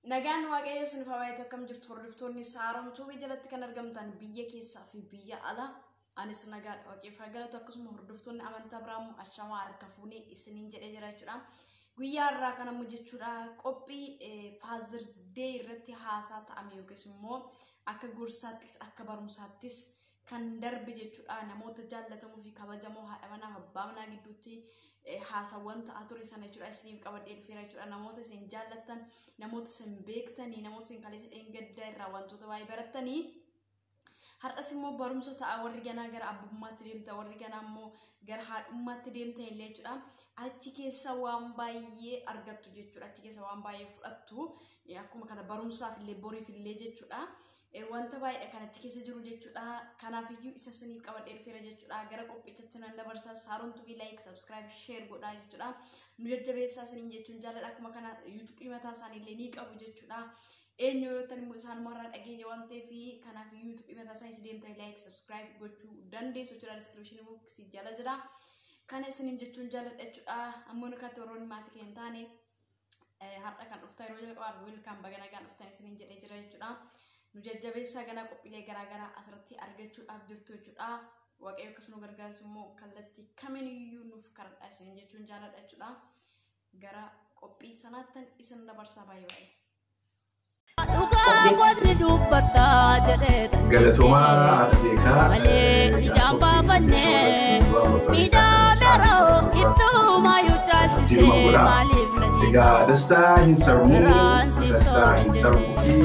Nagaan Waaqayyoo isiniif haa baay'atu. Akkam jirtu hordoftoonni Saaroon Tuubii jalatti kan argamtan biyya keessaa fi biyya alaa? Anis nagaadha, Waaqeef haa galatu. Akkasuma hordoftoonni amantaa biraa immoo ashamaa, harka fuunee isiniin jedhee jira jechuudha. Guyyaa irraa kan ammoo jechuudha qophii Father's Day irratti haasaa ta'ame yookiis immoo akka gorsaattis akka barumsaattis kan darbe jechuudha. Namoota jaallatamoo fi kabajamoo haadha manaa fi abbaa manaa gidduutti haasawwan ta'aa ture sana jechuudha isiniif qabadhee dhufeera jechuudha. Namoota isin jaallattan, namoota isin beektanii, namoota isin kaleessa dheengaddaa irraa wantoota baay'ee barattanii, har'as immoo barumsa ta'a. Warri ganaa gara abbummaatti deemta, warri ganaa immoo gara haadhummaatti deemta illee jechuudha. Achi keessa waan baay'ee argattu jechuudha. Achi keessa waan baay'ee fudhattu. Akkuma kana barumsaaf illee boriif illee jechuudha. Wanta baay'eedha kan achi keessa jiru jechuudha. Kanaafiyyuu isa isiniif qabadhee dhufeera jechuudha. Gara qophichatti nan dabarsa. Saaroon Tubii like, subscribe, share godhaa jechuudha. Nu jajjabeessaa isiniin jechuun jaalladha. Akkuma kana YouTubeii mataa isaanii illee ni qabu jechuudha. Eenyu yoo ta'an immoo isaan irraa dhageenya waan ta'eef, kanaaf YouTubeii mataa isaanii deemtanii like, subscribe gochuu dandeessu jechuudha. Description box jala jira. Kana isiniin jechuun jaalladha jechuudha. Ammoo nuti warroonni maatii keenya hin taane har'a kan dhuftan yeroo jalqabaaf, welcome, baga nagaan dhuftan isiniin jedhee jira jechuudha. Nu jajjabeessaa, ganaa qophiilee garaagaraa asirratti argachuudhaaf jirtu jechuudha. Waaqayyo akkas nu gargaarsu immoo kallattii kamiiniyyuu nuuf karadha isiniin jechuun jaalladha jechuudha. Gara qophii sanaattan isin dabarsaa, baay'ee baay'ee. Dhugaa gosni dubbataa jedhee. Galatoomaa haadha beekaa. Malee ijaan baafannee miidhaa beroo ittumaa caalchisee maaliif na? Egaa Dastaa hin sarmuu, Dastaa hin sarmuu fi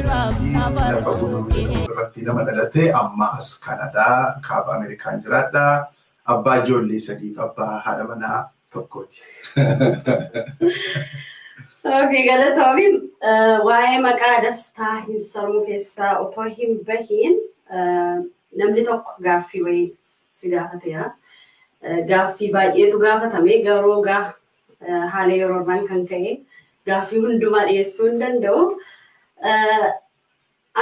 lafa gurguddoo irratti nama dhalate, amma as Kanadaa, kaaba Ameerikaan jiraadha. Abbaa ijoollee sadiif abbaa haadha manaa tokkooti. Okay, galatoomi. Waa'ee maqaa Dastaa hin sarmuu keessaa otoo hin bahiin namni tokko gaaffii wayii si gaafateera. Gaaffii baay'eetu gaafatame, garuu haala yeroodhaan kan ka'e gaaffii hundumaa dhiyeessuu hin danda'u.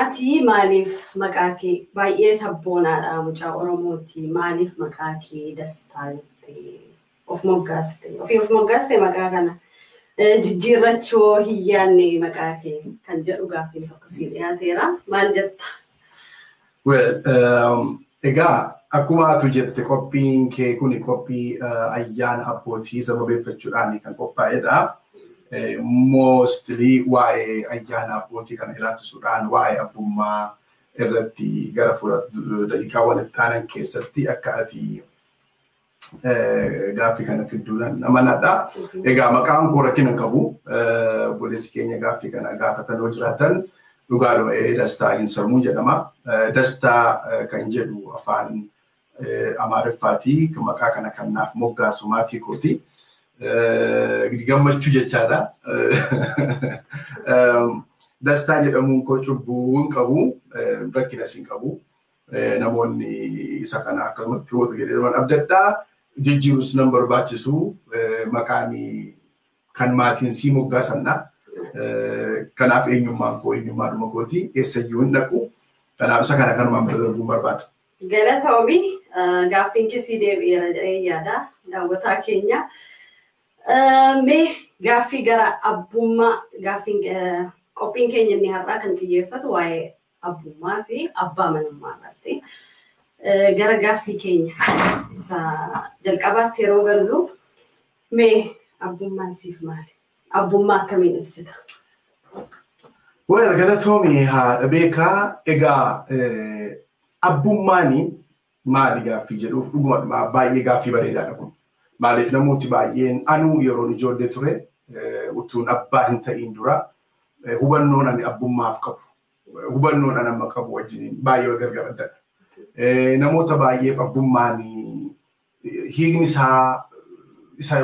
Ati maaliif maqaa kee, baay'ee sabboonaadha, mucaa Oromooti, maaliif maqaa kee Dastaa jettee of moggaaste? Ofii of moggaaste maqaa kana? Jijjiirrachuu hin yaadne maqaa kee kan jedhu gaaffiin tokko sii dhiyaateera. Maal jetta? Well, egaa akkuma atu jette, qophiin kee kuni qophii ayyaana abbootii sababeeffachuudhaan kan qophaa'edha. Mostly waa'ee ayyaana abbootii kana ilaalchisuudhaan waa'ee abbummaa irratti gara fuula daqiiqaawwan itti aanan keessatti akka ati gaaffii kana fidduudhaan amanadha. Egaa maqaan koo rakkina hin qabu. Obboleessi keenya gaaffii kana gaafatan yoo jiraatan, dhugaadhuma, Dastaa hin sarmuu jedhama. Dastaa kan jedhu afaan Amaariffaati. Maqaa kana kan naaf moggaasu maatii kooti. Gammachuu jechaadha. Dastaa jedhamuun koo cubbuu hin qabu, rakkinas hin qabu. Namoonni isa kana akkanumatti hubatu jedhee abdadhaa. Jijjiirus nan barbaachisu, maqaan kan maatiin sii moggaasanna. Kanaaf eenyummaan koo eenyummaadhuma kooti, eessayyuu hin dhaqu. Kanaaf isa kana kanumaan bira darbuun barbaada. Galatoomi, gaaffiin keessii deebi'eera jedhee yaada daawwataa keenya. Mee gaaffii gara abbummaa, gaaffiin qophiin keenya inni har'aa kan xiyyeeffatu waa'ee abbummaa fi abbaa manummaa irratti. Gara gaaffii keenya isa jalqabaatti yeroo gallu, mee abbummaan siif maali? Abbummaa akkamiin ibsita? Well, galatoomi haadha beekaa. Egaa abbummaani maali gaaffii jedhuuf, dhuguma baay'ee gaaffii bareedaadha kun. Maaliif, namooti baay'een, anuu yeroon ijoollee ture, utuun abbaa hin ta'iin dura, hubannoon ani abbummaaf qabu, hubannoon ani amma qabu wajjiniin baay'ee gargar addadha. Namoota baay'eef abbummaan hiikni isaa isa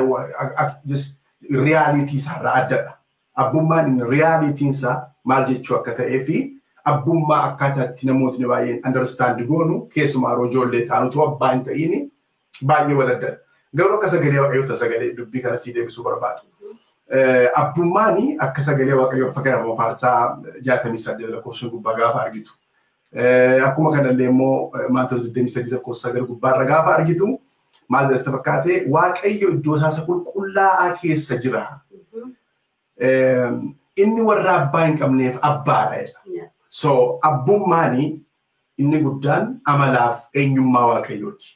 reality isaarraa addadha. Abbummaan realityn isaa maal jechuu akka ta'ee fi abbummaa akkaataa itti namootni baay'een understand goonu, keessumaa yeroo ijoollee taanutu abbaa hin ta'iin, baay'ee wal addadha. Garuu akka sagalee Waaqayyoota sagalee dubbii kana sii deebisuu barbaadu. Abbummaan akka sagalee Waaqayyoo, fakkeenyaaf Faarsaa 68 lakkoofsa gubbaa gaafa argitu. Akkuma kanallee immoo Maatewos 23 lakkoofsa 9 gubbaarra gaafa argitu, maal jedhasta fakkaate? Waaqayyo iddoo isaa qulqullaa'aa keessa jira. Inni warra abbaa hin qabneef abbaadha jedha. So abbummaani inni guddaan amalaaf eenyummaa Waaqayyooti.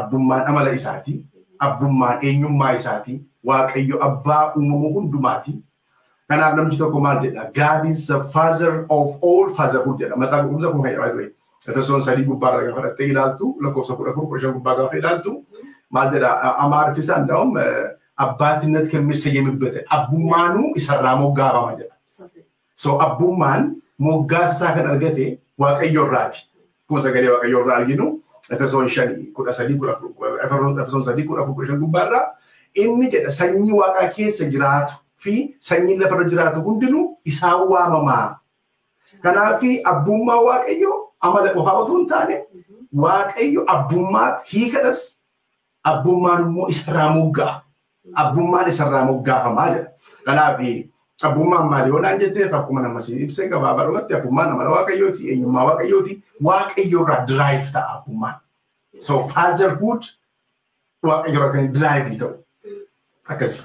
Abbummaan amala isaati. Abbummaan eenyummaa isaati. Waaqayyo abbaa uumamuu hundumaati. Kanaaf namni tokko maal jedha? God is the father of all fatherhood jedha. Mataa qulqulluu kun kan jedhaa. Efesoon 3 gubbaarra gaafa dhattee ilaaltu, lakkoofsa 14 15 gubbaa gaafa ilaaltu maal jedha? Amaariffisaan እንዳውም አባትነት ከሚሰየምበት abbummaanuu isarraa moggaafama jedha. So abbummaan moggaasa isaa kan argate Waaqayyo irraati. Akkuma sagalee Waaqayyo irraa arginu Efesoon 5 13 14 Efesoon 3 14 15 gubbaarraa inni jedha sanyii Waaqaa keessa jiraatu fi sanyiin lafarra jiraatu hundinuu isaan waamamaa. Kanaaf abbummaa Waaqayyo amala qofaa otoo hin taane Waaqayyo abbummaaf hiikadhas, abbummaan immoo isarraa mogga'a. Abbummaan isarraa moggaafamaa jedha. Kanaaf abbummaan maali yoo naan jetteef akkuma nama si ibsee gabaabaadhumatti abbummaan amala Waaqayyooti, eenyummaa Waaqayyooti, Waaqayyo irraa derive ta'a abbummaan. So fatherhood Waaqayyo irraa kan derive ta'u. Akkasi.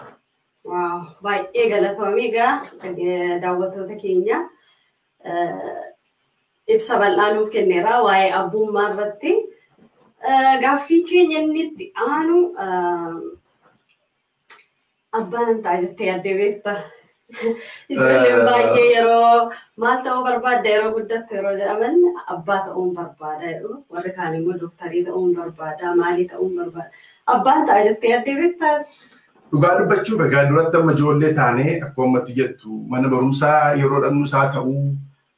Baay'ee galatoomii egaa daawwattoota keenya ibsa bal'aa nuuf kenneera waa'ee abbummaa irratti. Gaaffii keenya inni itti aanu abbaan hin ta'a jettee yaaddee beekta. Ijoolleen baay'ee yeroo maal ta'uu barbaadda yeroo guddattu yeroo jedhaman abbaa ta'uun barbaada jedhu. Warri kaan immoo dooktarii ta'uun barbaada, maalii ta'uun barbaada. Abbaan ta'a jettee yaaddee beektaa? Dhugaa dubbachuuf egaa duratti amma ijoollee taanee akkuma ammatti jettu mana barumsaa yeroo dhaqnus haa ta'uu,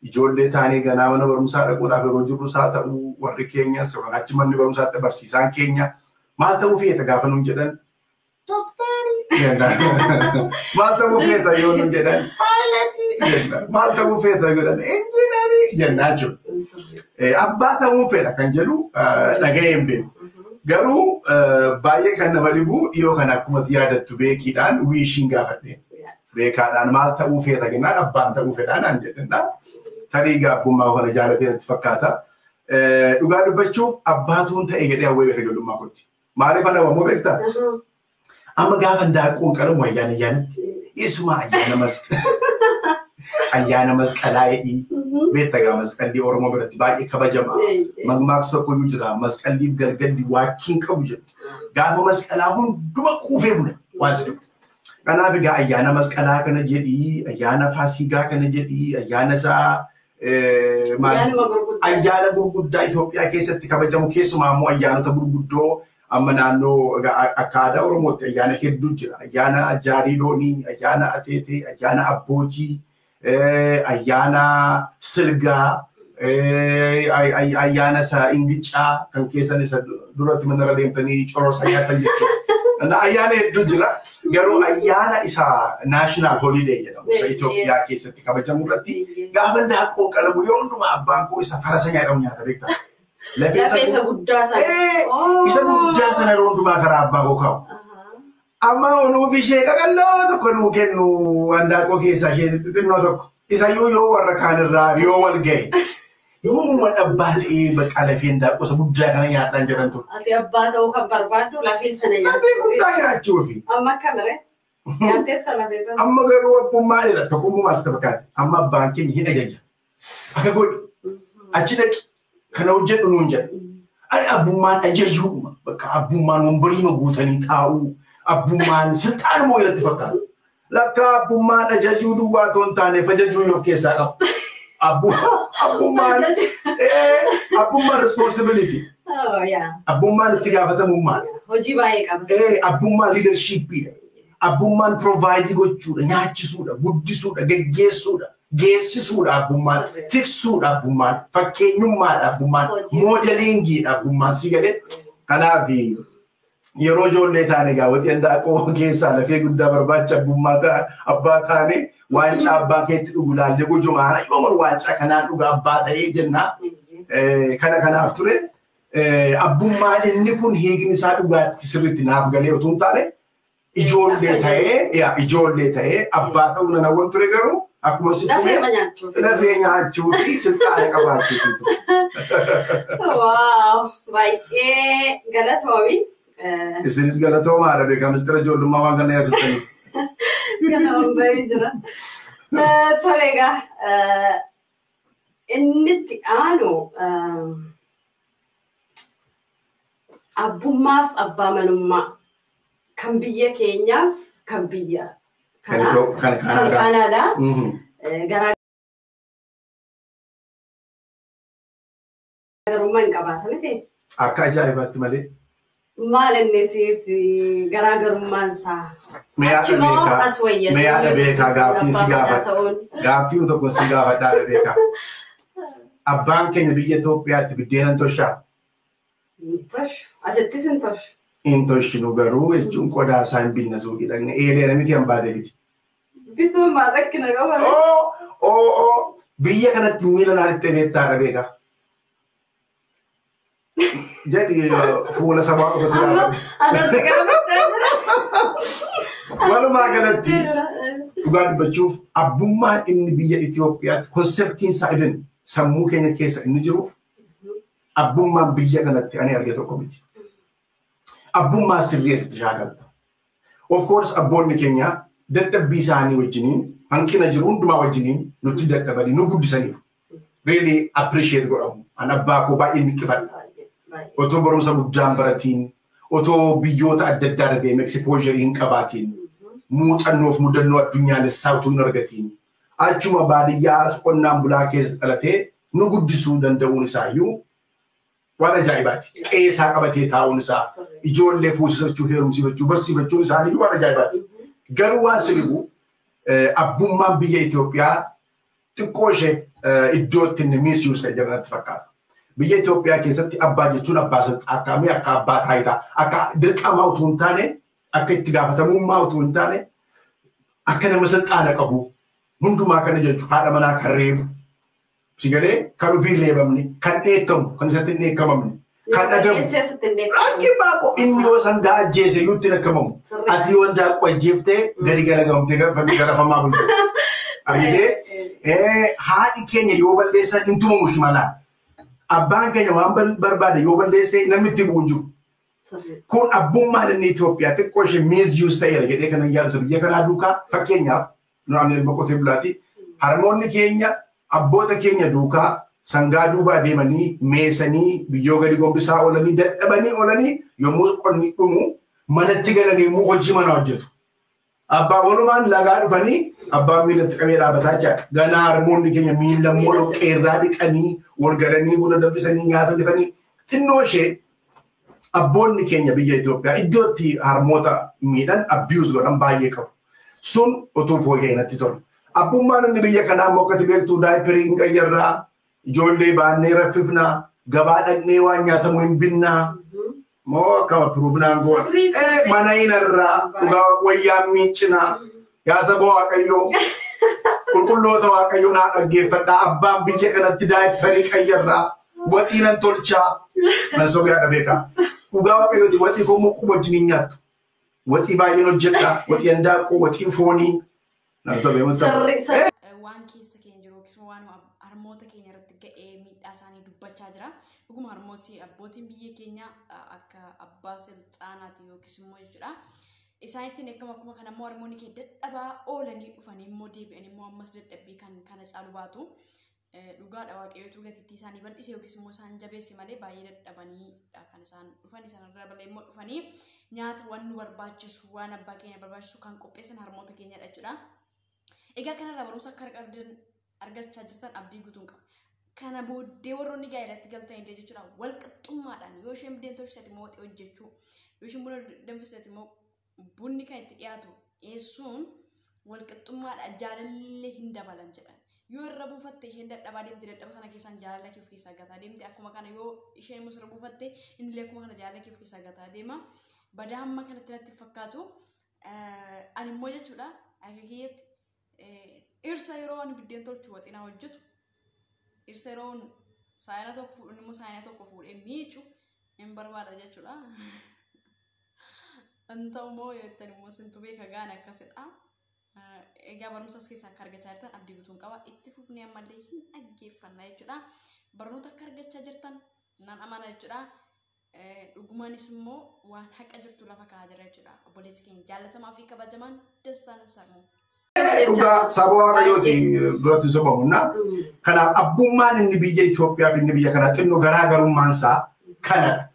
ijoollee taanee ganaa mana barumsaa dhaquudhaaf yeroo jirrus haa ta'uu, warri keenyas yookaan achi manni barumsaatti barsiisaan keenya maal ta'uu feeta gaafa nuun jedhan dooktarii jenna. Maal ta'uu feeta yoo nuun jedhan paayileetii jenna. Maal ta'uu feeta yoo jedhan injiinarii jenna jechuudha. Abbaa ta'uu fedha kan jedhu dhaga'ee hin beeku. Garuu baay'ee kan nama dhibu dhiyoo kana akkuma yaadattu beekiidhaan wiishiin gaafadhe. Beekaadhaan maal ta'uu feeta jennaan abbaan ta'uu fedhaa naan jedhennaa. Tarii gaabbummaa kana jaalatee natti fakkaata. Dhugaa dubbachuuf abbaatuun ta'e jedhee hawwee beeka ijoollummaa kootti. Maaliif ana waammoo beektaa? Amma gaafa ndaaqoon qalamu ayyaana ayyaanatti. Isuma ayyaana masqalaa jedhii. Beektaa gaa masqalli Oromoo biratti baay'ee kabajama. Mammaaksa tokko iyyuu jira. Masqalliif galgalli waakkiin qabu jedhu. Gaafa masqalaa hunduma quufee bula waan si dhibu. Kanaaf egaa ayyaana masqalaa kana jedhii, ayyaana faasigaa kana jedhii, ayyaana isaa ayyaana gurguddaa Itoophiyaa keessatti kabajamu keessumaa immoo ayyaanota gurguddoo amma naannoo akka aadaa Oromootti ayyaana hedduu jira. Ayyaana jaarii loonii, ayyaana ateetee, ayyaana abbootii, ayyaana silgaa, ayyaana isa ingicaa kan keessan isa duratti manarra deemtanii cororsa nyaatan jechuudha. Ayyaana hedduu jira. Garuu ayyaana isa national holiday jedhamu isa Itoophiyaa keessatti kabajamu irratti gaafa ndaaqoon qalamu yeroo hundumaa abbaan koo isa farasa nyaadhamu nyaata beektaa. Lafee isa guddaa sana. Isa guddaa sana yeroo hundumaa karaa abbaa koo kaa'u. Amma onuuf ishee qaqalloo tokko nuu kennu handaaqoo keessaa ishee xixinnoo tokko. Isayyuu yoo warra kaanirraa yoo wal ga'e. Yoomuma abbaa ta'ee bakka lafee handaaqoo isa guddaa kana nyaadhaan jedhan tokko. Ati abbaa ta'uu kan barbaaddu lafee sana nyaachuu. Lafee guddaa nyaachuufi. Amma akkamiree? Nyaatteetta lafee sana. Amma garuu abbummaa dheedha. Tokkummaa as fakkaate. Amma abbaan keenya hin ajaja. Akka godhi. Achi dhaqi. Kana hojjedhu nuun jedha. Ani abbummaan ajajuudha. Bakka abbummaan wambariima guutanii taa'uu. Abbummaan silxaanuma irratti fakkaata. Lakka abbummaan ajajuu duwwaa otoo hin taane ajajuu of keessaa qaba. Abbummaan abbummaan responsibility. Abbummaan itti gaafatamummaa. Hojii baay'ee qaba. Abbummaan leadershippiidha. Abbummaan provide gochuudha, nyaachisuudha, guddisuudha, geggeessuudha, geessisuudha abbummaan, tiksuudha abbummaan, fakkeenyummaadha abbummaan, moodelingiidha abbummaan si galee. Kanaaf yeroo ijoollee taane egaa waxii handaaqoo keessaa lafee guddaa barbaacha abbummaa abbaa taane waancaa abbaa keetti dhugu laallee gojumaana yoomar waancaa kanaan dhuga abbaa ta'ee jennaa. Kana kanaaf ture. Abbummaan inni kun hiikni isaa dhugaatti sirriitti naaf galee utuu hin taane ijoollee ta'ee abbaa ta'uu nan hawwan ture garuu akkuma sitti lafee nyaachuu fi silxaana qabaachuu ture. Waaw baay'ee galatoomi. Isinis galatoomaadha beekaa mistira ijoollummaa waan kana yaasitaniif. Kana bahee jira. Tole egaa inni itti aanu abbummaaf abbaa manummaa kan biyya keenyaaf kan biyya kan Kaanaadaa garaagarummaa hin qabaata miti. Akka ajaa'ibaatti malee. Maal inni siif garaagarummaan isaa? Mee haadha beekaa gaaffiin si gaafadha. Gaaffii tokko si gaafadha haadha beekaa. Abbaan keenya biyya Itoophiyaatti biddeenan toshaa? Toshu. Asittis hin toshu. Hin toshinu garuu jechuun qodaa isaa hin binna suuqii dhaqne eelee namiti han baatee fidi. Bituun maal rakkina qaba? Oo biyya kanatti miila naanitti beektaa haadha beekaa. Jedhi fuula sabaa qofa si gaafadha. Anas gaafachaa jira. Walumaa galatti dhugaa dubbachuuf abbummaan inni biyya Itoophiyaatti konseptiin isaa even sammuu keenya keessa inni jiruuf abbummaan biyya kanatti ani arge tokko miti. Abbummaa sirrii asitti shaakalta. Of course abboonni keenya dadhabbii isaanii wajjiniin hanqina jiru hundumaa wajjiniin nutti dadhabanii nu guddisaniiru. Really appreciate godhamu. An abbaa koo baay'ee niqqifadha. Otoo barumsa guddaan baratiin, otoo biyyoota adda addaa deemee exposure hin qabaatiin, muuxannoof mudannoo addunyaalessaa utuu hin argatiin, achuma baadiyyaa qonnaan bulaa keessa dhalatee nu guddisuu danda'uun isaayyuu waan ajaa'ibaati. Qeesaa qabatee taa'uun isaa, ijoollee fuusifachuu, heerumsiifachuu, barsiifachuun isaanii waan ajaa'ibaati. Garuu waan siribu abbummaan biyya Itoophiyaa xiqqoo ishee iddootti inni misuse ta'e jira natti fakkaata. Biyya Itoophiyaa keessatti abbaa jechuun abbaa akkamii akka abbaa taayitaa akka dirqamaa utuu hin taane akka itti gaafatamummaa utuu hin taane akka nama silxaana qabu hundumaa kana jechuun haadha manaa kan reebu si galee kan ofii reebamne kan dheekkamu kan isatti hin dheekkamamne kan adabu rakki baaqo inni yoo sangaa ajjeese iyyuu itti dheekkamamu ati yoo handaaqqoo ajjeeftee gadi galagamtee garafamaa bultu argitee haadhi keenya yoo balleessan hin tumamu shimalaa. Abbaan keenya waan barbaade yoo balleesse namni itti bu'u hin jiru. Kun abbummaan inni Itoophiyaa xiqqoo ishee misuse ta'eera jedhee kan yaadu biyya kanaa duukaa fakkeenyaaf naan ilma qotee bulaati. Harmoonni keenya abboota keenya duukaa sangaa duubaa deemanii meesanii biyyoo gadi gombisaa oolanii dadhabanii oolanii yommuu qonni dhumu manatti galanii immoo hojii manaa hojjetu. Abbaa walumaan lagaa dhufanii abbaan miilatti qabee dhaabataa jira. Ganaa harmoonni keenya miila immoo dhoqqeerraa dhiqanii wal galanii buna danfisanii nyaata hojjetanii xinnoo ishee abboonni keenya biyya Itoophiyaa iddootti harmoota miidhan abuse godhan baay'ee qabu. Sun utuu fooyya'ee natti tola. Abbummaan inni biyya kanaa immoo akkati beektu daayiperii hin qayyarraa, ijoollee baannee raffifnaa, gabaa dhaqnee waan nyaatamu hin binnaa. Moo akkama piruubnaan goona. Mana hinarraa, dhugaa wayyaan miiccinaa, yaa saba Waaqayyoo, qulqulloota Waaqayyoo naa dhaggeeffadhaa, abbaan biyya kanatti daayiperii qayyarraa, waxii nan tolchaa, nan sobiyaa beekaa. Dhugaa Waaqayyooti waxii koo immoo quba wajjin hin nyaattu. Waxii baay'een hojjedha, waxii handaaqqoo, waxii foonii. Nan sobee Waan keessa keenya jiru yookiis waan harmoota keenya irratti ga'ee miidhaa isaanii dubbachaa jira. Dhuguma harmooti abbootiin biyya keenya akka abbaa silxaanaati yookiis immoo jechuudha. Isaanittiin akkuma akkuma kana immoo harmoonni keenya dadhabaa oolanii dhufanii immoo deebi'an immoo ammas dadhabbii kan kana caalu baatu. Dhugaadha Waaqayyootu gatiittii isaanii bal'ise yookiis immoo isaan jabeesse malee baay'ee dadhabanii kan isaan dhufan isaan irra balee immoo dhufanii nyaata waan nu barbaachisu waan abbaa keenya barbaachisu kan qopheessan harmoota keenyadha jechuudha. Egaa kanarraa barumsa akka argachaa jirtan abdii guutuun qaba. Kana booddee warroonni gaa'elatti galtan illee jechuudha wal qixxummaadhaan yoo isheen biddeen tolchite immoo waxii hojjechuu yoo isheen buna danfisite immoo bunni kan itti dhiyaatu dhiyeessuun wal qixxummaadhaan jaalallee hin dabalan jedhan. Yoo irra buufatte isheen dadhabaa deemte dadhaba sana keessaan jaalala kee of keessaa gataa deemte akkuma kana yoo isheen immoo sirra buufatte innillee akkuma kana jaalala kee of keessaa gataa deema. Badaa hamma kanatti natti fakkaatu. Ani immoo jechuudha akka kiyyetti dhirsa yeroo ani biddeen tolchu waxii naa hojjetu dhirsa yeroo saayina tokko fuudhu immoo saayina tokko fuudhee miicu hin barbaada jechuudha. An ta'u immoo yoo jettan immoo sintu beeka gaana akkasidha. Egaa barumsa as keessaa akka argachaa jirtan abdii guutuun qaba. Itti fufnee ammallee hin dhaggeeffanna jechuudha. Barnoota akka argachaa jirtan nan amana jechuudha. Dhugumaanis immoo waan haqa jirtu lafa kaa'aa jira jechuudha. Obboleessi keenya jaallatamaa fi kabajamaan Dastaan Sarmuu. Dhugaa saba Waaqayyooti duratti sobamu. Kanaaf abbummaan inni biyya Itoophiyaa fi inni biyya kanaa xinnoo garaagarummaan isaa kanadha.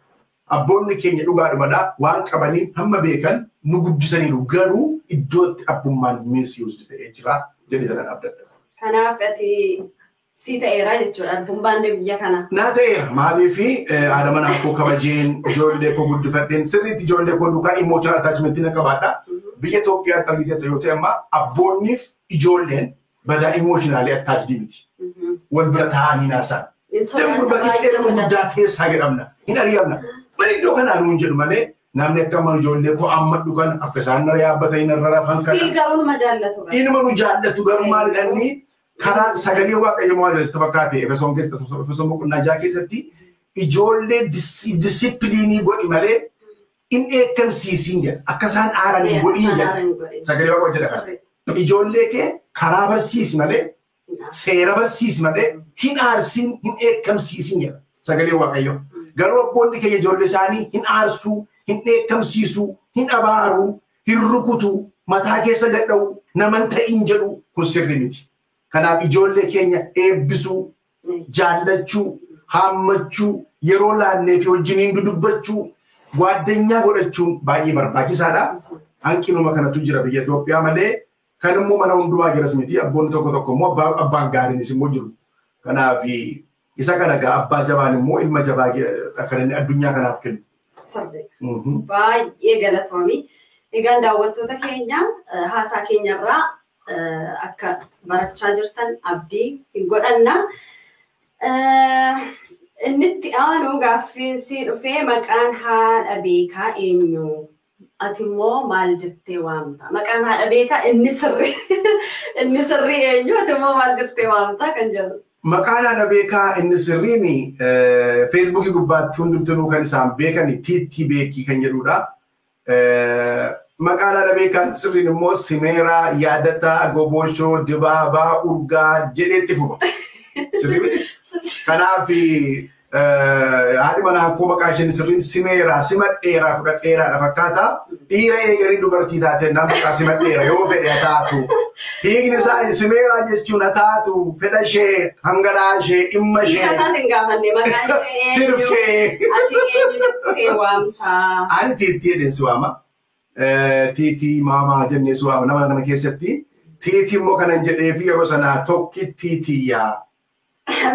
Abboonni keenya dhugaadhumadha waan qabaniin hamma beekan nu guddisaniiru, garuu iddootti abbummaan misuse ta'ee jira jedhee sanan abdadha. Kanaaf ati si ta'eera jechuudha abbummaan biyya kanaa. Naa ta'eera, maaliif haadha manaa koo kabajeen ijoollee koo guddifadheen sirriitti ijoollee koo duukaa emotional attachment na qabaadha. Biyya Itoophiyaatti argiteetta yoo ta'e amma abboonniif ijoolleen badaa emotionally attached miti. Wal bira taa'anii naasaan. Dambur baay'ee nama guddaa teessaa jedhamna. Hin ari'amna. Bari iddoo kanaa nuun jedhu malee namni akka amma ijoollee koo amma dhugan akka isaan na yaabbatanii narra rafan kana. Still garuu numa jaallatu. Inuma nu jaallatu garuu maal jedhanii karaa sagalee Waaqayyo maal jedhu fakkaate Efesoon keessatti Efesoon boqonnaa 6 keessatti ijoollee disipiliinii godhi malee in dheekkamsiisiin jedha. Akka isaan aaran hin godhiin jedha. Sagalee Waaqayyo jedha kana. Ijoollee kee karaa barsiisi malee seera barsiisi malee hin aarsin hin dheekkamsiisin jedha. Sagalee Waaqayyo. Garuu abboonni keenya ijoollee isaanii hin aarsuu, hin dheekkamsiisuu, hin abaaruu, hin rukutuu, mataa keessa gadha'uu, naman ta'in jedhu kun sirri miti. Kanaaf ijoollee keenya eebbisuu, jaallachuu, haammachuu, yeroo laannee fi wajjiniin dudubbachuu, gwaaddanyaa godhachuun baay'ee barbaachisaadha. Hanqinuma kanatu jira biyya Itoophiyaa malee kan immoo mana hundumaa jiras miti. Abboonni tokko tokko immoo abbaan gaariinis immoo jiru. Kanaaf isa kana egaa abbaa jabaan immoo ilma jabaa kan inni addunyaa kanaaf kennu. Sirri. Baay'ee galatoomii. Egaan daawwattoota keenya haasaa keenyarraa akka barachaa jirtan abdii hin godhanna. Inni itti aanu gaaffiin sii dhufee maqaan haadha beekaa eenyu? Ati immoo maal jettee waamta? Maqaan haadha beekaa inni sirrii inni sirrii eenyu? Ati immoo maal jettee waamta kan jedhu. Maqaan haadha beekaa inni sirriin Feesbuukii gubbaatti hundumtinuu kan isaan beekan Tiitti Beekii kan jedhudha. Maqaan haadha beekaa sirriin immoo Simeeraa, Yaadataa, Goboshoo, Dibaabaa, Urgaa jedheetti fufa. Sirrii miti? Kanaaf haadhi manaa koo maqaa isheen sirriin Simeeraa, Simadheeraa fudhadheeraadha fakkaata. Dhiira eegarii dubartii taate nama maqaa Simadheera yoo fedhe haa taatu. Hiikni isaa Simeeraa jechuun haa taatu fedha ishee, hangaraa ishee, dhimma ishee. Hiika isaas hin gaafanne maqaa ishee eenyu? Tirfee. Ati eenyu jettee waamta? Ani Tiitti jedheen si waama. Tiitii maamaa jennee si waama nama kana keessatti. Tiitii immoo kanan jedhee fi yeroo sanaa tokkittii tiyyaa.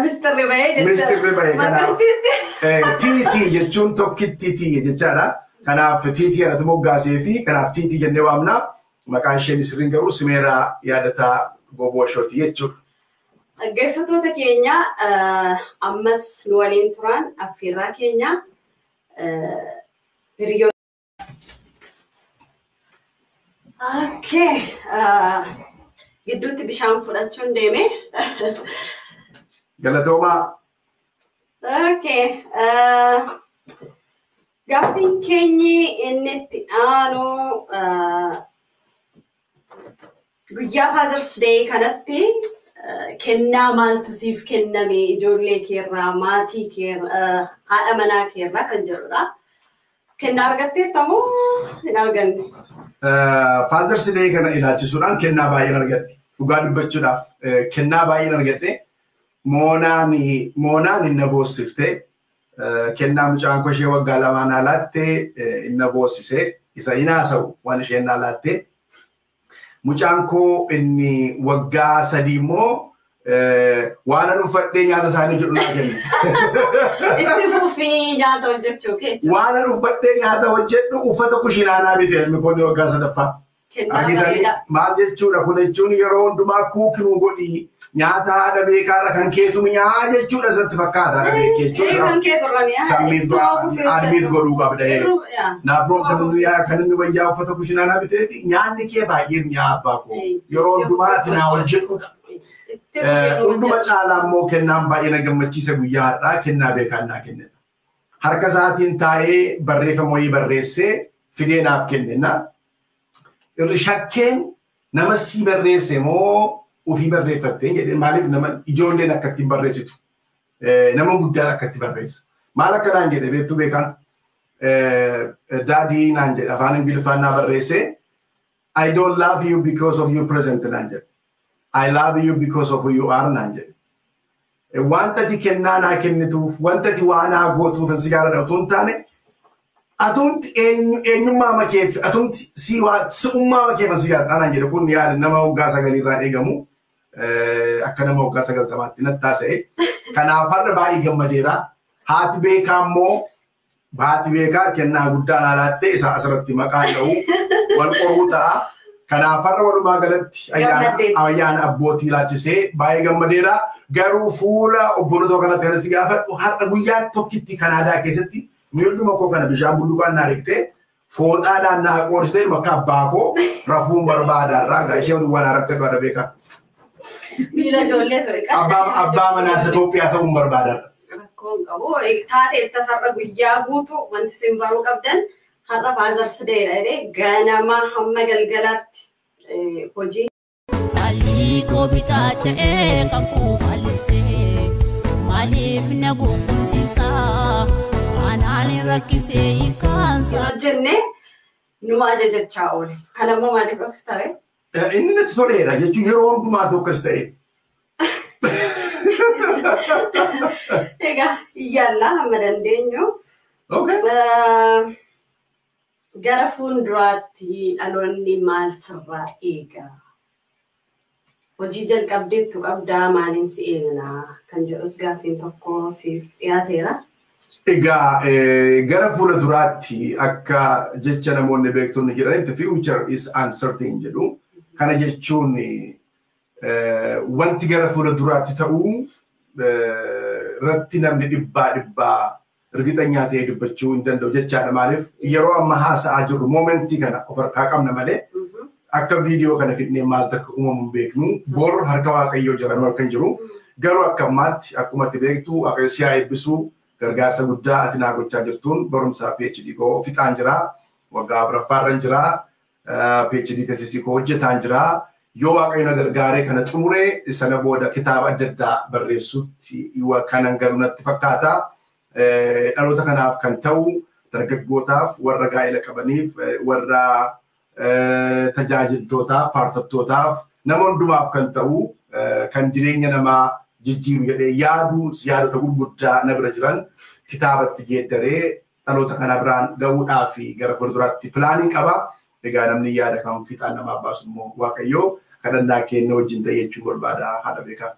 Mistirri bahee jechuudha. Mistirri bahee kanaaf. Tiitii jechuun tokkittii tiyya jechaadha. Kanaaf Tiitii kanatu moggaasee fi kanaaf Tiitii jennee waamna. Maqaan isheen sirriin garuu Simeeraa Yaadataa Gobooshooti jechuudha. Dhaggeeffattoota keenya ammas nu waliin turan affeerraa keenya hiriyoota. Okay. Gidduutti bishaan fudhachuun deeme. Galatoomaa. Okay. Gaaffiin keenyi inni itti aanu guyyaa Father's Day kanatti kennaa maaltu siif kenname ijoollee keerraa, maatii keerraa, haadha manaa keerraa kan jedhudha. Kennaa argatteetta moo hin arganne? Father's Day kana ilaalchisuudhaan kennaa baay'een argadhe. Dhugaa dubbachuudhaaf kennaa baay'een argadhe. Moonaan inni boossifte. Kennaa mucaan koo ishee waggaa lamaan alaatte inni boossise. Isa hin haasa'u waan isheen alaatte. Mucaan koo inni waggaa 3 immoo waan an uffadhee nyaata isaanii jedhu naa kenne. Itti fufii nyaata hojjechuu keessa. Waan an uffadhee nyaata hojjedhu uffata kushiinaa naa bite ilmi koo inni waggaa 3ffaa. Kennaa Maal jechuudha kun jechuun yeroo hundumaa kuukinuu godhi nyaata haadha beekaarra kan keetu mi'aa jechuudha isatti fakkaata haadha beekee jechuudha. Kan keetu irra mi'aa. Sammiit godhuu qabda. Naaf roon kan inni wayyaa uffata kushiinaa naa bitee fi nyaanni kee baay'ee mi'aa abbaa koo yeroo hundumaa ati naa hojjedhudha. Hunduma caalaa immoo kennaan baay'ee na gammachiise guyyaa har'aa kennaa beekaan naa kennedha. Harka isaatiin taa'ee barreeffama wayii barreessee fidee naaf kenne. Irri shakkeen nama sii barreesse moo ofii barreeffattee jedhee maaliif nama ijoolleen akka ittiin barreessitu nama guddaan akka itti barreessa. Maal akkanaan jedhe beektuu beekaan Daddy naan jedhe, afaan Ingiliffaan naa barreesse. "I don't love you because of your present," naan jedhe. "I love you because of who you are," naan jedhe. Wanta ati kennaa naa kennituuf, wanta ati waa naa gootuuf si jaalladha otoo hin taane, atumti eenyummaa makeef, atumti si waa si'ummaa makeef si jaalladha naan jedhe. Kun yaada nama waggaa 9 irraa eegamu akka nama waggaa 90tti natti taasise. Kanaaf har'a baay'ee gammadeera. Haati beekaa immoo, haati beekaa kennaa guddaa naa laattee, isa asirratti maqaan dha'u wal qoruu ta'a. Kanaaf har'a walumaa galatti ayyaana abbootii ilaalchisee baay'ee gammadeera. Garuu fuula obboloota kanatti kan si gaafadhu, har'a guyyaa tokkitti Kanaadaa keessatti miilluma koo kana bishaan bulluqaan naa dhiqxee, fooxaadhaan naa qoorsitee, bakka abbaa koo rafuun barbaadaarraa egaa ishee waan rakkatu haadha beekaa. Miila ijoollee ture. Abbaa manaa Itoophiyaa ta'uun barbaadaadha. Rakkoo hin qabu. Taatee tasarra guyyaa guutuu wanti isin baruu qabdan, har'a Father's Day dha jedhee ganama hamma galgalaatti hojii. Haalli koo bitaa ce'ee kan kuufallisee, maaliif na gonkumsiisaa anaan rakkisee hiikkaansa. Hojjennee numa ajajachaa oole. Kan ammoo maaliif dhoksita ree? Inni natti toleera jechuun yeroo hundumaa akkas ta'e. Egaa iyyaallaa hamma dandeenyu. Gara fuulduraatti dhaloonni maal sirraa eega? Hojii jalqabdeettu qabdaa, maaliin si eegnaa kan jedhus gaaffiin tokko siif dhiyaateera. Egaa gara fuula duraatti akka jecha namoonni beektonni jedhanitti, "Future is uncertain" jedhu. Kana jechuun wanti gara fuula duraatti ta'uu irratti namni dhibbaa dhibbaa irgixanyaa ta'ee dubbachuu hin danda'u jechaadha. Maaliif, yeroo amma haasa'aa jirru moment kana of harkaa qabna malee, akka viidiyoo kana fidnee maal takka uumamu hin beeknu. Bor harka Waaqayyoo jira, nu harka hin jiru. Garuu akka ammaatti, akkuma ati beektu, Waaqayyo si haa eebbisuu, gargaarsa guddaa ati naa gochaa jirtuun barumsa PhD koo fixaan jira. Waggaa afuraffaarra jira. PhD thesis koo hojjetaan jira. Yoo Waaqayyo na gargaaree kana xumuree, sana booda kitaaba adda addaa barreessutti kanan galu natti fakkaata. Dhaloota kanaaf kan ta'u, dargaggootaaf, warra gaa'ela qabaniif, warra tajaajiltootaaf, faarfattootaaf, nama hundumaaf kan ta'u, kan jireenya namaa jijjiiru jedhee yaadu, yaadota gurguddaa na bira jiran kitaabatti geeddaree dhaloota kana biraan gahuudhaa fi gara fuulduraatti plan qaba. Egaa namni yaada kan fiixaan namaa baasu immoo Waaqayyoo, kadhannaa keenya wajjin ta'e jechuu barbaada, haadha beekaa.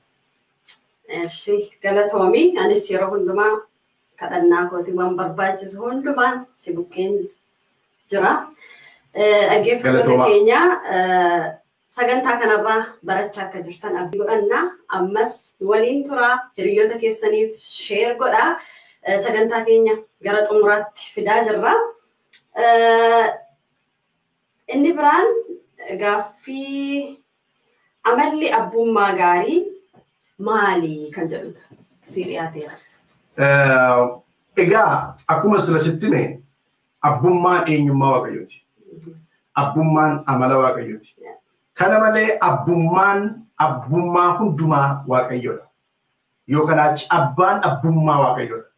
Eshi, galatoomii. Anis yeroo hundumaa kadhannaa kootii waan barbaachisu hundumaan si bukkeen jira. Dhaggeeffattoota keenya, sagantaa kanarraa barachaa akka jirtan abdii godhannaa. Ammas waliin turaa, hiriyoota keessaniif share godhaa. Sagantaa keenya gara xumuraatti fidaa jirra. Inni biraan gaaffii amalli abbummaa gaarii maali kan jedhutu si dhiyaateera. Egaa akkuma sila sitti hime, abbummaan eenyummaa Waaqayyooti. Abbummaan amala Waaqayyooti. Kana malee abbummaan abbummaa hundumaa Waaqayyoodha. Yoo kanaachi abbaan abbummaa Waaqayyoodha.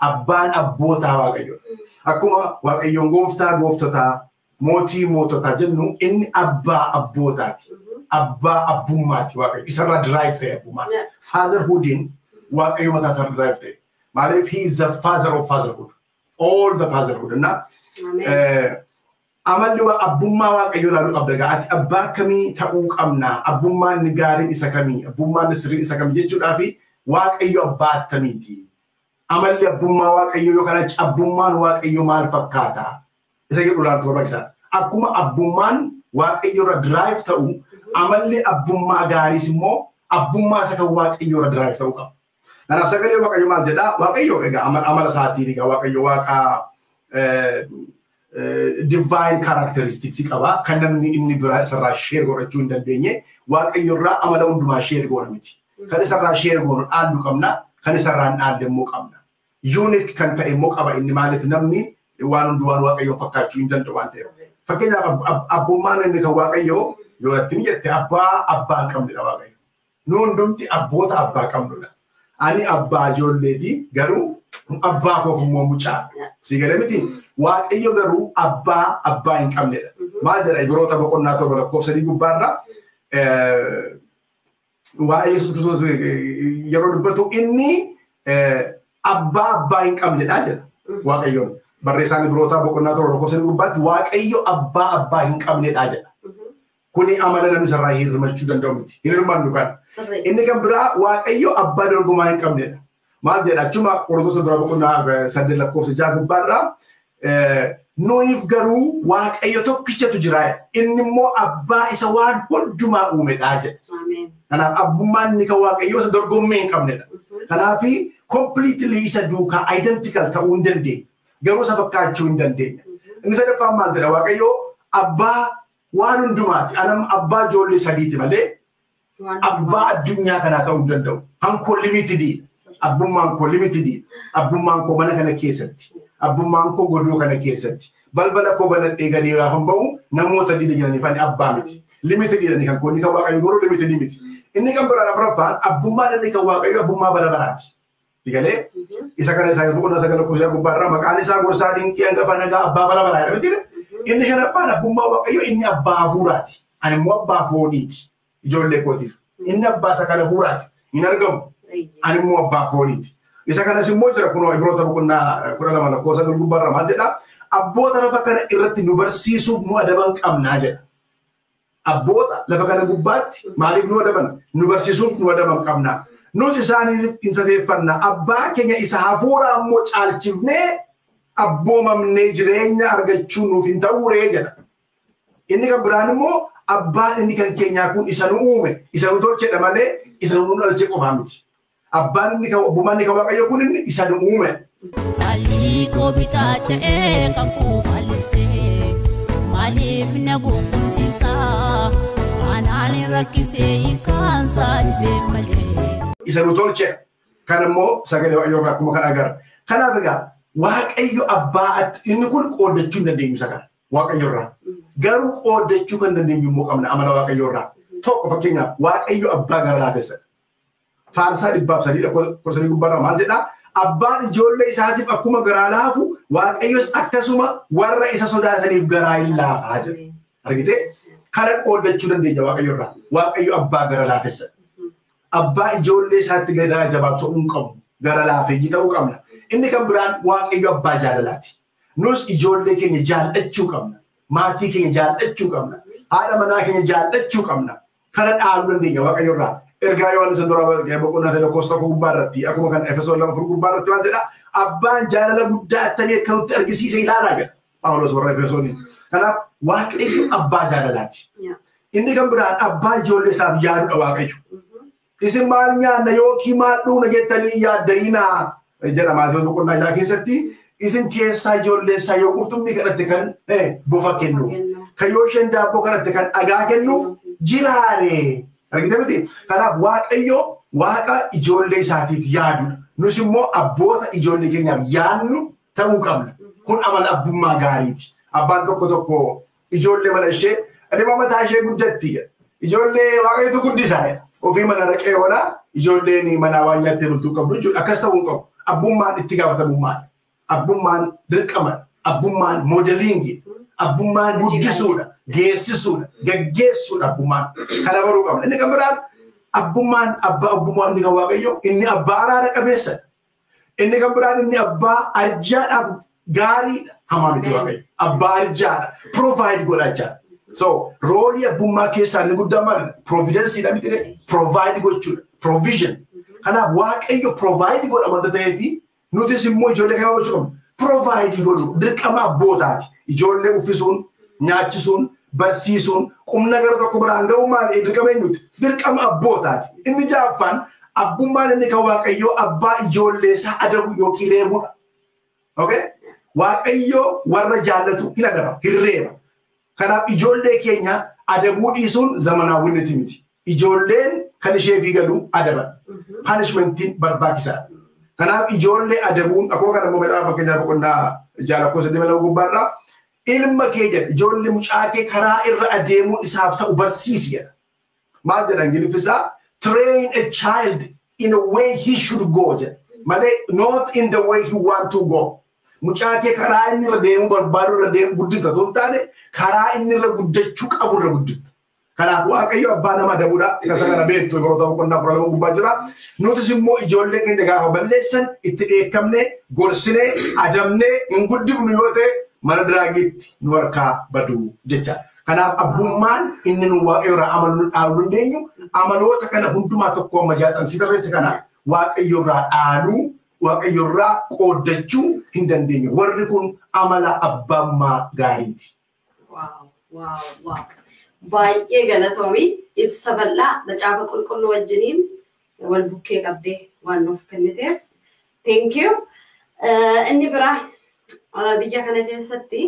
Abbaan abbootaa Waaqayyoodha. Akkuma Waaqayyoon gooftaa gooftotaa, mootii moototaa jennu, inni abbaa abbootaati. Abbaa abbummaati Waaqayyo. Isarraa derive ta'e abbummaan. Fatherhoodiin Waaqayyo mataa isaarraa derive ta'e. Maaliif, he is the father of fatherhood. All the fatherhood. Na amalli abbummaa Waaqayyoo ilaaluu qabda egaa. Ati abbaa akkamii ta'uu qabna? Abbummaan inni gaariin isa kamii? Abbummaan inni sirriin isa kamii jechuudhaa fi Waaqayyo abbaa akkamiiti? Amalli abbummaa Waaqayyoo yookaan achi abbummaan Waaqayyoo maal fakkaata? Isa jedhu ilaaltu barbaachisaadha. Akkuma abbummaan Waaqayyo irra derive ta'u, amalli abbummaa gaariis immoo abbummaa isa kan Waaqayyo irra derive ta'uu qaba. Kanaaf sagalee Waaqayyo maal jedhaa? Waaqayyo egaa amala isaatiin, egaa Waaqayyo Waaqa divine characteristics qaba. Kan namni inni biraa isarraa share godhachuu hin dandeenye. Waaqayyo irraa amala hundumaa share goona miti. Kan isarraa share goonu dhaallu qabna. Kan isarraa hin dhaalle immoo qabna. Unique kan ta'e immoo qaba inni, maaliif, namni waan hundumaan Waaqayyoon fakkaachuu hin danda'u waan ta'eef. Fakkeenyaaf, abbummaan inni kan Waaqayyoo yoo natti jette, abbaa abbaa hin qabnedha Waaqayyo. Nu hundumti abboota abbaa qabnudha. Ani abbaa ijoolleeti, garuu Abbaa koof immoo mucaa. Si galee miti Waaqayyo garuu abbaa hin qabnedha. Maal jedha Ibroota boqonnaa 7 lakkoofsa 3 gubbaarra waa'ee Yesuus Kiristoos yeroo dubbatu inni abbaa hin qabnedha jedha Waaqayyoon. Barreessaan Ibroota boqonnaa 7 lakkoofsa 3 gubbaatti Waaqayyo abbaa hin qabnedha jedha. Kuni amala namni sarraa hirmachuu danda'u miti. Hin hirmannu kan. Inni kan biraa Waaqayyo abbaa dorgomaa hin qabnedha. Maal jedha achuma Qorontoos dura boqonnaa 8 lakkoofsa 6 gubbaarraa nuyiif garuu Waaqayyo tokkichatu jira. Inni immoo abbaa isa waan hundumaa uumedha jedha. Kanaaf abbummaan inni kan Waaqayyoo isa dorgommii hin qabnedha. Kanaaf completely isa duukaa identical ta'uu hin dandeenye. Garuu isa fakkaachuu hin dandeenya. Inni sadaffaan maal jedha Waaqayyo abbaa waan hundumaati. Anam abbaa ijoollee sadiiti malee abbaa addunyaa kanaa ta'uu hin danda'u. Hankoo limitedii. Abbummaan koo limitedii. Abbummaan koo mana kana keessatti. Abbummaan koo godoo kana keessatti. Balbala koo banadhee gadee gaafa ba'u namoota diida jiraniif ani abbaa miti. Limitedii jedhani kan koo inni kan Waaqayyo garuu limitedii miti. Inni kan biraan afuraffaan abbummaan inni kan Waaqayyo abbummaa bara baraati. Digalee isa kana isaa boqonnaa 9 lakkoofsa gubbaarraa maqaan isaa gorsaa dinqii hangafa nagaa abbaa bara baraa jedhama miti. Inni shanaffaan abbummaa Waaqayyo inni abbaa hafuuraati. Ani immoo abbaa fooniiti. Ijoollee kootiif. Inni abbaa isa kana hafuuraati. Hin argamu. Ani immoo abbaa fooniiti. Isa kanas immoo jira kunoo Ibroota boqonnaa 12 lakkoofsa 9 gubbaarraa maal jedha? Abboota lafa kana irratti nu barsiisuuf nu adaban qabnaa jedha. Abboota lafa kana gubbaatti maaliif nu adaban? Nu barsiisuuf nu adaban qabnaa. Nus isaaniif hin safeeffannaa. Abbaa keenya isa hafuuraa immoo caalchifnee abboomamnee jireenya argachuu nuuf hin ta'uuree jedha. Inni kan biraan immoo abbaan inni kan keenyaa kun isa nu uume, isa nu tolchedha malee isa nu dhalche qofaa miti. Abbaan inni kan abbummaan inni kan Waaqayyo kun inni isa nu uume. Haalli koo bitaa ce'ee kan kuufallisee maaliif na gonkumsiisaa anaan rakkisee hiikkaansaa dhibee malee. Isa nu tolche kan immoo sagalee Waaqayyoo irraa akkuma kan agarra. Kanaaf egaa Waaqayyo abbaa inni kun qooddachuu hin dandeenyu isa kana Waaqayyo irraa. Garuu qooddachuu kan dandeenyu immoo qabna amala Waaqayyo irraa. Tokko fakkeenyaaf Waaqayyo abbaa gara laafessadha. Faarsaa 103 lakkoofsa 3 gubbaarraa maal jedhaa? Abbaan ijoollee isaatiif akkuma garaa laafu Waaqayyos akkasuma warra isa sodaataniif garaa hin laafaa jedha. Argitee? Kana qooddachuu dandeenya Waaqayyo irraa. Waaqayyo abbaa gara laafessadha. Abbaa ijoollee isaatti garaa jabaa ta'uu hin qabu. Gara laafeeyyii ta'uu qabna. Inni kan biraan Waaqayyo abbaa jaalalaati. Nus ijoollee keenya jaallachuu qabna. Maatii keenya jaallachuu qabna. Haadha manaa keenya jaallachuu qabna. Kana dhaaluu dandeenya Waaqayyo irraa. Ergaa Yohaannis dura boqonnaa 3 lakkoofsa 1 gubbaarratti akkuma kan Efesoon 2:4 gubbaarratti waan jedha abbaan jaalala guddaa attamii akka nutti argisiise ilaalaa jedha Phaawulos warra Efesooniin. Kanaaf Waaqayyo abbaa jaalalaati. Inni kan biraan abbaa ijoollee isaaf yaadudha Waaqayyo. Isin maal nyaanna yookiin maal dhugna jettanii yaaddayinaa jedha Maatewos boqonnaa 6 keessatti isin keessaa ijoollee isaa yoo qurxummii kadhatte kan bofa kennuuf kan yoo isheen daabboo kadhatte kan dhagaa kennuuf jiraare. Argitee miti? Kanaaf Waaqayyo Waaqa ijoollee isaatiif yaadudha. Nus immoo abboota ijoollee keenyaaf yaadnu ta'uu qabna. Kun amala abbummaa gaariiti. Abbaan tokko tokko ijoollee mana ishee dhimma mataa ishee guddatti. Ijoollee Waaqayyotu guddisaa. Ofii mana dhaqee oolaa ijoolleen manaa waan nyaattee bultuu qabdu jechuudha. Akkas ta'uu hin qabu. Abbummaan itti gaafatamummaadha. Abbummaan dirqamadha. Abbummaan moodeliingi. Abbummaan guddisuudha, geessisuudha, gaggeessuudha abbummaan. Kana baruu qabna. Inni kan biraan abbummaan abbaa abbummaa inni kan Waaqayyo inni abbaa araara qabeessadha. Inni kan biraan inni abbaa arjaadhaaf gaariidha. Hamaa miti Waaqayyo. Abbaa arjaadha. Provide godha jechaadha. So roolii abbummaa keessaa inni guddaan maali? Providensiidha miti ree? Provide gochuudha. Provision. Kanaaf Waaqayyo provide godha wanta ta'eefi nutis immoo ijoollee keenya gochuu qabna. Provide godhu dirqama abbootaati. Ijoollee uffisuun, nyaachisuun, barsiisuun, qubna gara tokko biraan ga'uu maali? Dirqama eenyuti? Dirqama abbootaati. Inni ja'affaan abbummaan inni kan Waaqayyoo abbaa ijoollee isaa adabu yookiin reebudha. Okay? Waaqayyoo warra jaallatu hin adaba, hin reeba. Kanaaf ijoollee keenya adabuu dhiisuun zamanaawwinniti miti. Ijoolleen kan ishee fi galu adaban. Punishmentiin barbaachisaadha. Kanaaf ijoollee adabuun akkuma kana immoo macaafa fakkeenyaaf boqonnaa 6 lakkoofsa 22 gubbaarraa ilma kee jedha ijoollee mucaa kee karaa irra adeemuu isaaf ta'u barsiisi jedha. Maal jedha Ingiliffi isaa? Train a child in a way he should go jedha. Malee not in the way he want to go. Mucaa kee karaa inni irra deemuu barbaadu irra deemu guddifta otoo hin taane karaa inni irra guddachuu qabu irra guddifta. Kanaaf Waaqayyo abbaa nama adabuudha. Isa kana beektu Ibroota boqonnaa 12 gubbaa jira. Nutis immoo ijoollee keenya gaafa balleessan itti dheekkamne, gorsinee, adamnee hin guddifnu yoo ta'e mana diraagiitti nu harkaa badu jecha. Kanaaf abbummaan inni nu Waaqayyo irraa amaluu dhaaluu dandeenyu amaloota kana hundumaa tokko amma jaaxansii tarreesse kana Waaqayyo irraa dhaaluu, Waaqayyo irraa qooddachuu hin dandeenyu. Warri kun amala abbummaa gaariiti. Wow. Baay'ee galatoomii ibsa bal'aa macaafa qulqulluu wajjiniin wal bukkee qabdee waan nuuf kenniteef. Thank you. Inni biraa biyya kana keessatti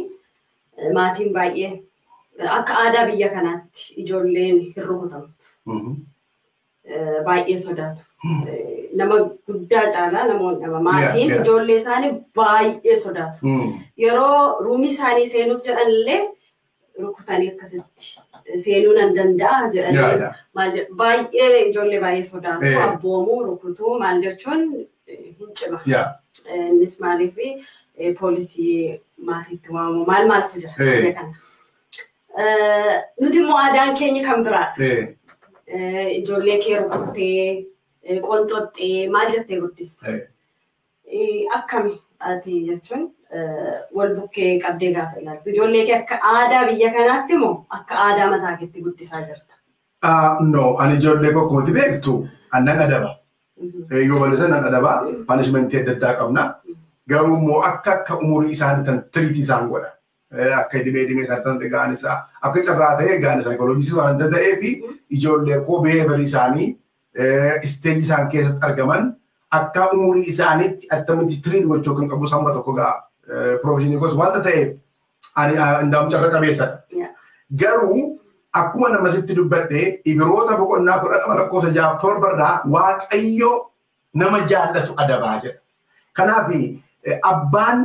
maatiin baay'ee akka aadaa biyya kanaatti ijoolleen hin rukutamtu. Baay'ee sodaatu. Nama guddaa caalaa namoonni maatiin ijoollee isaanii baay'ee sodaatu. Yeroo ruumii isaanii seenuuf jedhan illee rukutanii akkasitti seenuu nan danda'a jedhanii baay'ee ijoollee baay'ee sodaatu. Abboomuu, rukutuu maal jechuun hin cima. Innis maaliif poolisii maatiitti waamu maal maaltu jira biyya kana. Nuti immoo aadaan keenya kan biraadha. Ijoollee kee rukuttee, qonxoxxee maal jettee guddista. Akkami ati jechuun wal bukkee qabdee gaafa ilaaltu. Ijoollee kee akka aadaa biyya kanaatti moo akka aadaa mataa keetti guddisaa jirta? No, ani ijoollee koo akkuma beektu annan adaba. Yoo balleessan nan adaba. Punishmentii adda addaa qabna. Garuu immoo akka umurii isaanii tan treat isaan godha. Akka dhibee isaan tan ga'an isaa akka carraa ta'ee ga'an saayikooloojisii waan adda ta'ee fi ijoollee koo behavior isaanii stage isaan keessatti argaman akka umurii isaaniitti attamitti treat gochuu kan qabu samba tokko ga'a. Professionii gosa wanta ta'eef ani ndaam carra qabeessadha. Garuu akkuma nama sitti dubbadhe Ibroota boqonnaa 12 lakkoofsa 6-7 irraa Waaqayyo nama jaallatu adabaa jedha. Kanaaf abbaan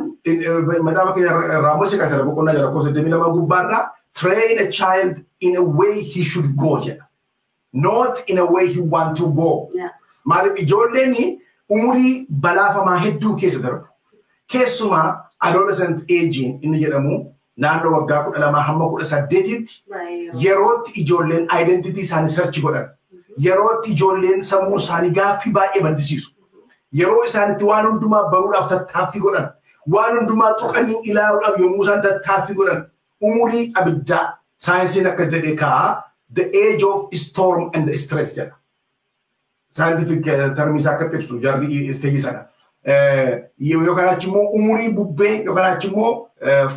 macaafa keenya Raamosii kaasera boqonnaa 6 lakkoofsa 22 gubbaarraa train a child in a way he should go jedha. Not in a way he want to go. Maaliif ijoolleen umurii balaafamaa hedduu keessa darbu. Keessumaa adolescent aging inni jedhamu naannoo waggaa 12 hamma 18tti yerootti ijoolleen identity isaanii search godhan. Yerootti ijoolleen sammuu isaanii gaaffii baay'ee maddisiisu. Yeroo isaanitti waan hundumaa baruudhaaf tattaaffii godhan. Waan hundumaa tuqanii ilaaluudhaaf yommuu isaan tattaaffii godhan. Umurii abiddaa saayinsiin akka jedhe kaa the age of storm and stress jedha. Scientific termii isaa akka ibsu jarri stage sana. Yookaan achi immoo umurii bubbee yookaan achi immoo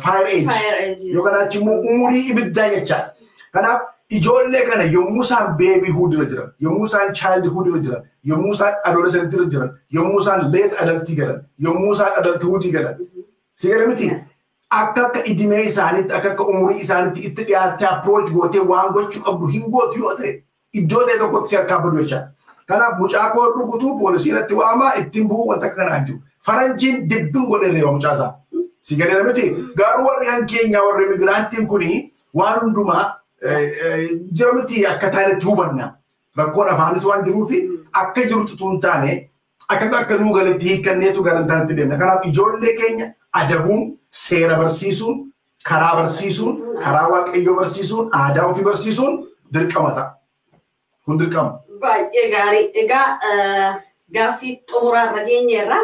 fire age yookaan achi immoo umurii ibiddaa jechaadha. Kanaaf ijoollee kana yommuu isaan babyhood irra jiran, yommuu isaan childhood irra jiran, yommuu isaan adolescent irra jiran, yommuu isaan late adultii galan, yommuu isaan adulthood galan. Si gara miti akka idimee isaaniitti akka umurii isaaniitti itti dhiyaattee approach gootee waan gochuu qabdu hin gootu yoo ta'e iddoo ta'e tokkotti si harkaa badu jechaadha. Kanaaf mucaa koo rukutuu poolisiin itti waamaa ittiin bu'uu wanta akka kanaa jiru. Faranjiin dibbiin godhee reeba mucaa isaa. Si gadi miti garuu warri kan keenya warri immigrantiin kuni waan hundumaa jira miti akka taanetti hubanna. Rakkoon afaanis waan jiruufi akka jirutti utuu hin taane akka nuu galetti hiikkanneetu garantaanitti deemna. Kanaaf ijoollee keenya adabuun, seera barsiisuun, karaa barsiisuun, karaa Waaqayyoo barsiisuun, aadaa ofii barsiisuun dirqama ta'a. Kun dirqama. Baay'ee gaarii. Egaa gaaffii xumuraa irra geenyeerra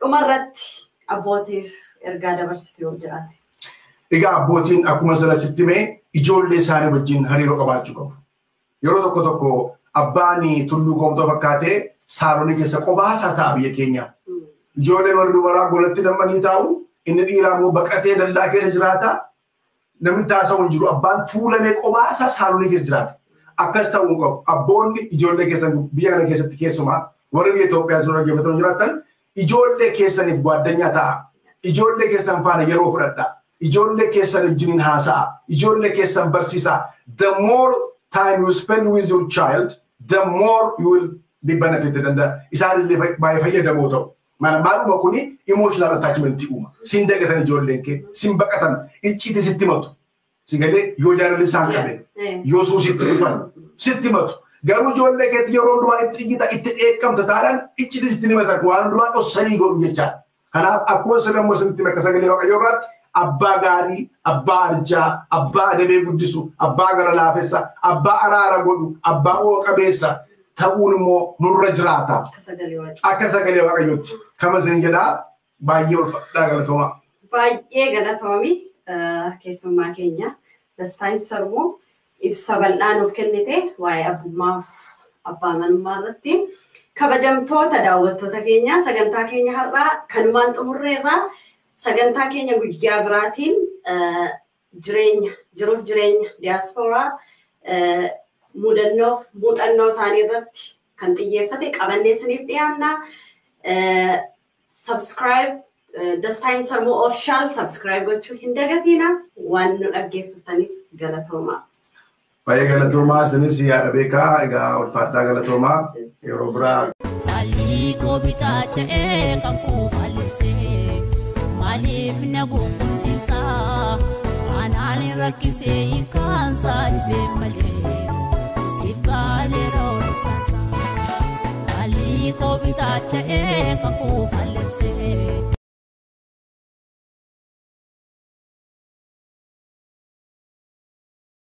dhumarratti abbootiif ergaa dabarsitu yoo jiraate. Egaa abbootiin akkuma sana sitti himee ijoollee isaanii wajjin hariiroo qabaachuu qabu. Yeroo tokko tokko abbaan tulluu koomtoo fakkaatee saalonii keessa qobaasaa ta'a biyya keenya. Ijoolleen warri dubaraa golatti dammanii taa'u, inni dhiiraa immoo baqatee dallaa keessa jiraata. Namni taasisuu hin jiru. Abbaan tuulamee qobaasaa saalonii keessa jiraata. Akkas ta'uu hin qabu. Abboonni ijoollee keessan biyya kana keessatti keessumaa warri biyya Itoophiyaa isin dhaggeeffatan jiraatan ijoollee keessaniif gwaaddanyaa ta'a. Ijoollee keessan faana yeroo fudhadhaa. Ijoollee keessan wajjiniin haasa'a. Ijoollee keessan barsiisaa. The more time you spend with your child, the more you will be benefited. And isaanillee baay'ee fayyadamoo ta'u. Maaluma kuni emotional attachment uuma. Sin dagatan ijoolleen kee, sin baqatan, icciitii sitti himatu. Si galee yoo jaalalli isaan qabe, yoo suusitti dhufan, sitti himatu. Garuu ijoollee keetti yeroo hundumaa itti iyyita, itti dheekkamta taanaan iccitis itti himatan, waan hundumaa dhossanii godhu jechaadha. Kanaaf akkuma sirna immoo isinitti bakka sagalee Waaqayyoo irraatti abbaa gaarii, abbaa arjaa, abbaa adabee guddisu, abbaa gara laafessa, abbaa araara godhu, abbaa oo'a qabeessa ta'uun immoo nurra jiraata. Akka sagalee Waaqayyoo. Akka sagalee Waaqayyootti. Kama isin jedhaa, baay'ee ulfaadhaa, galatoomaa. Baay'ee galatoomi keessummaa keenya. Dastaan Sarbuu ibsa bal'aa nuuf kennite waa'ee abbummaaf abbaa manummaa irratti. Kabajamtoota daawwattoota keenya, sagantaa keenya har'aa kanumaan xumurreerraa. Sagantaa keenya guyyaa biraatiin jireenya jiruuf jireenya diyaaspooraa mudannoof muuxannoo isaanii irratti kan xiyyeeffate qabannee isiniif dhiyaanna. Subscribe Dastaan Sarmuu Official subscribe gochuu hin dagatiina. Waan nu dhaggeeffataniif galatoomaa. Baay'ee galatoomaa, isinis yaada beekaa, egaa ulfaadhaa, galatoomaa, yeroo biraa. Haalli koo bitaa ce'ee kan kuufallisee maaliif na gonkumsiisa? Anaan rakkisee hiikkaansaa dhibee malee siif gaaleera olibsaansa. Haalli koo bitaa ce'ee kan kuufallisee.